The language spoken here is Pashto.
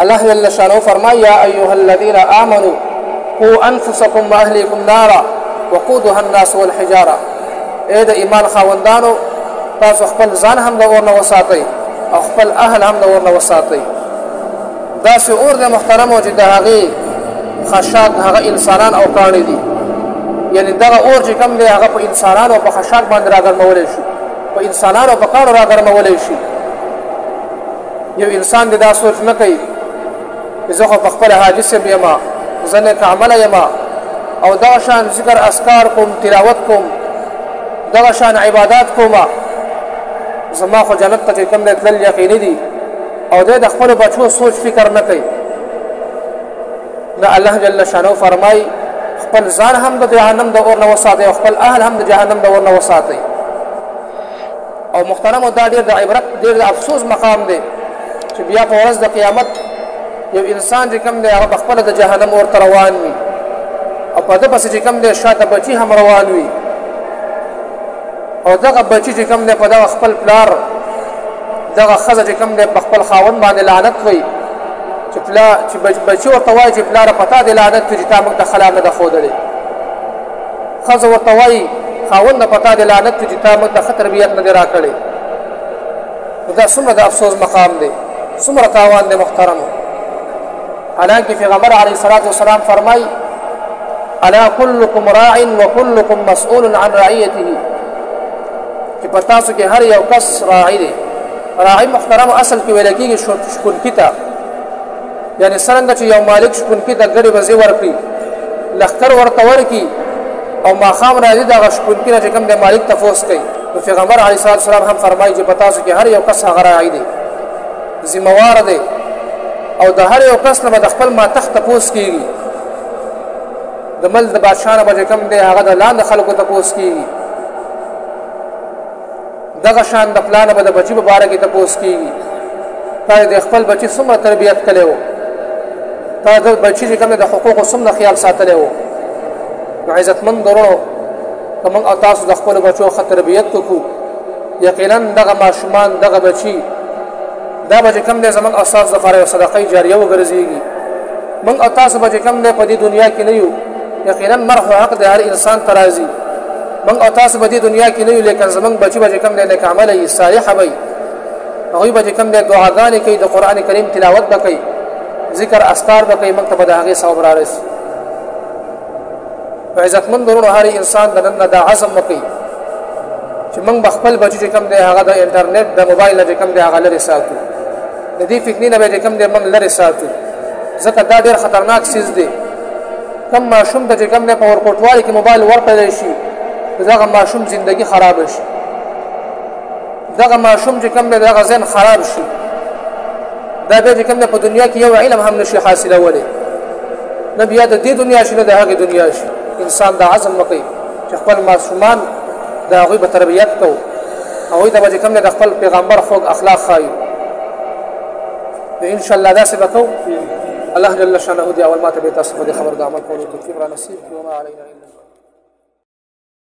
الله جل شانه فرمایي یا ایها الذین آمنو قوا انفسکم واهلیکم نارا وقودها الناس والحجاره. اې د ایمان خاوندانو، تاسو خپل ځان هم د اور نه وساتئ او خپل اهل هم د اور نه وساتئ. داسې اور دی محترمو چې د هغې خشاک هغه انسانان او کاڼي دي، یعنې دغه اور چې کوم دی هغه په انسانانو او په خشاک باندې راګرمولی شي، په انسانانو په کاڼو راګرمولی شي. یو انسان دې دا سوچ نه کوي چې زه خو په خپله حاجي صاحب یم، زه نیک عمله یم او دغه شان ذکر اذکار کوم، تلاوت کوم، دغه شان عبادات کوم، زما خو جنت ته چې کوم دی تلل یقیني دي، او دی د خپلو بچو سوچ فکر نه کوي. نه، الله جل شانه فرمایي خپل ځان هم د جهنم د اور نه وساتئ او خپل اهل هم د جهنم د اور نه وساتئ. او محترمو، دا ډېر د عبرت، ډېر د افسوس مقام دی چې بیا په ورځ د قیامت یو انسان چې کوم دی هغه په خپله د جهنم اور ته روان وي او په ده پسې چې کوم دی شاته بچي هم روان وي، او دغه بچي چې کوم دی په دغه خپل پلار، دغه ښځه چې کوم دی په خپل خاوند باندې لعنت وایي چې پلا چې بچي ورته وایي چې پلاره په تا دې لعنت وي چې تا موږ ته ښه لار نه ده ښودلې. ښځه ورته وایي خاوند په تا دې لعنت وي چې تا موږ ته ښه تربیت نه دی راکړی. نو دا څومره د افسوس مقام دی، څومره تاوان دی محترمو. حالانکه پیغمبر علیه الصلاة والسلام فرمایي الا کلکم راع وکلکم مسؤول عن رعیته، چې په تاسو کې هر یو کس راعي دی. راعي محترم اصل کې ویل کېږي شپونکي ته، یعنې څرنګه چې یو مالک شپونکي ته ګډې وزې ورکړي، لښکر ورته ورکړي او ماښام راځي دغه شپونکي نه چې کوم دی مالک تفوس کوي. نو پیغمبر علیه الصلاة والسلام هم فرمایي چې په تاسو کې هر یو کس هغه راعي دی، ذمهوار دی، او د هر یو کس نه به د خپل ماتخت تپوس کېږي. د ملک د بادشاه نه به چې کوم دی هغه د لاندې خلکو تپوس کېږي. دغه شان د پلان به د بچي په باره کې تپوس کېږي، تا د خپل بچي څومره تربیت کړی و، تا د بچي چې کوم دی د حقوقو څومره خیال ساتلی و. نو عزتمند وروڼو، که موږ او تاسو د خپلو بچو ښه تربیت وکړو، یقینا دغه ماشومان، دغه بچي، دا به چې کوم دی زموږ او ستاسو دپاره یو صدقه جاریه وګرځېږي. موږ او تاسو به چې کوم دی په دې دنیا کې نه یو، یقینا مرګ خو حق دی، هر انسان ته راځي. موږ او تاسو به دې دنیا کې نه یو، لیکن زموږ بچي به چې کوم دی نیک عمله وي، صالح به وي، هغوی به چې کوم دی دعاګانې کوي، د قرآن کریم تلاوت به کوي، ذکر اذکار به کوي، موږ ته به د هغې ثواب رارسي. نو عزتمند وروڼو، هر انسان د نن نه دا عزم وکړي چې موږ به خپل بچي چې کوم دی هغه د انټرنیټ د موبایل نه چې کوم دی هغه لرې ساتو، د دې فتنې نه به چې کوم دی موږ لرې ساتو، ځکه دا ډېر خطرناک څیز دی. کوم ماشوم ته چې کوم دی په ورکوټوالي کې موبایل ورکړلی شي، دغه ماشوم زندگی خرابه شي، دغه ماشوم چې کوم دی دغه ذهن خراب شي، دا بیا چې کوم دی په دنیا کې یو علم هم نشي حاصلولی، نه بیا د دې دنیا شي نه د هغې دنیا شي. انسان دا عزم وکړي چې خپل ماشومان د هغوی به تربیت کوو، هغوی ته به چې کوم دی د خپل پیغمبر خوږ اخلاق ښایو. نو انشاءالله داسې به کوو. الله جل شانه دې اول ماته به تاسو په دې خبرو د عمل کولو توفیق را نصیب کړي. وما علینا الا